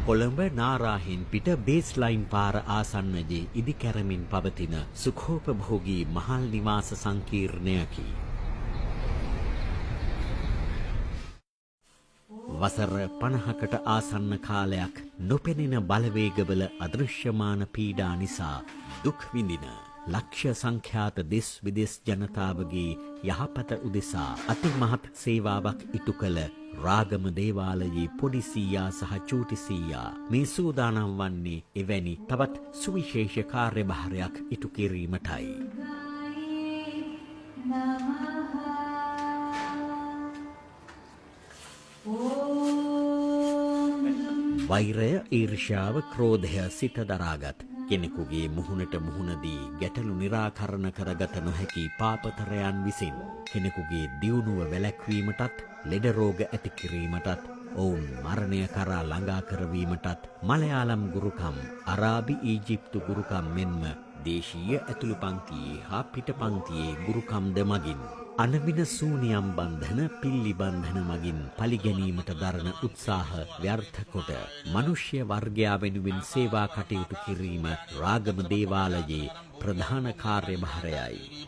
කොළඹ නාරාහෙන් පිට බේස්ලයින් පාර ආසන්නයේ ඉදිකැරමින් පවතින සුඛෝපභෝගී මහල් නිවාස සංකීර්ණයකි. වසර 50කට ආසන්න කාලයක් නොපෙනෙන බලවේගවල අදෘශ්‍යමාන පීඩා නිසා දුක් විඳින ලක්ෂ සංඛ්‍යාත දෙස් විදෙස් ජනතාවගේ යහපත උදෙසා අතිමහත් සේවාවක් ඉටු කළ රාගම දේවාලයේ පොඩි සීයා සහ චූටි සීයා මේ සූදානම් වන්නේ එවැනි තවත් සුවිශේෂ කාර්යභාරයක් ඉටු කිරීමටයි. වෛරය, ඊර්ෂ්‍යාව, ක්‍රෝධය සිත දරාගත් කෙනෙකුගේ මුහුණට මුහුණ දී ගැටලු නිරාකරණ කරගත නොහැකි පාපතරයන් විසින් කෙනෙකුගේ දියුණුව වැළැක්වීමටත්, ලෙඩ රෝග ඇති කිරීමටත්, ඔවුන් මරණය කරා ළඟා කරවීමටත් මලයාලම් ගුරුකම්, අරාබි ඊජිප්තු ගුරුකම් මෙන්ම දේශීය ඇතුළු පංතියේ හා පිට පංතියේ ගුරුකම්ද මගින් අනවින සූනියම් බන්ධන, පිල්ලි බන්ධන මගින් පලිගැනීමට දරන උත්සාහ ව්‍යර්ථ කොට මනුෂ්‍ය වර්ගයා වෙනුවෙන් සේවා කටයුතු කිරීම රාගම දේවාලයේ ප්‍රධාන කාර්යභාරයයි.